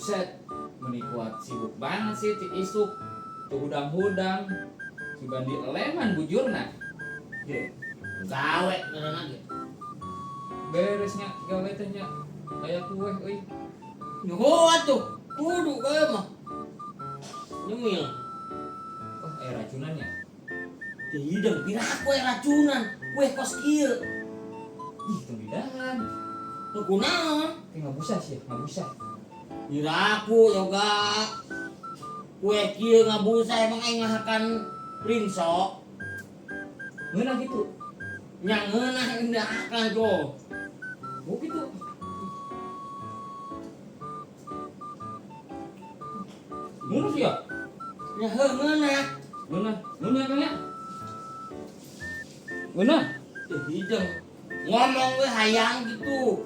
Buset, meni kuat sibuk banget sih ti isuk. Tuh hudang-hudang. Sugan di eleman bujurna. Ye, gawe ngaranna ge. Beresnya gawe teh nya aya kue euy. Nyoho atuh, kudu gawe mah. Nyemil. Oh, aya racunan nya. Teu hideng piraku aya racunan, kue kos kieu. Ih, tong didahan. Nu kunaon? Kayak ngabusah sih, ngabusah. Piraku yoga. Kue kieu ngabusah emang aing ngahakan rinso. Ngeunah gitu. Nya ngeunah indahakan tuh. Oh gitu. Ngeunah sih ya? Nya heuh ngeunah. Ngeunah, ngeunah Kang ya? Ngeunah. Teu hideng. Ngomong we hayang gitu.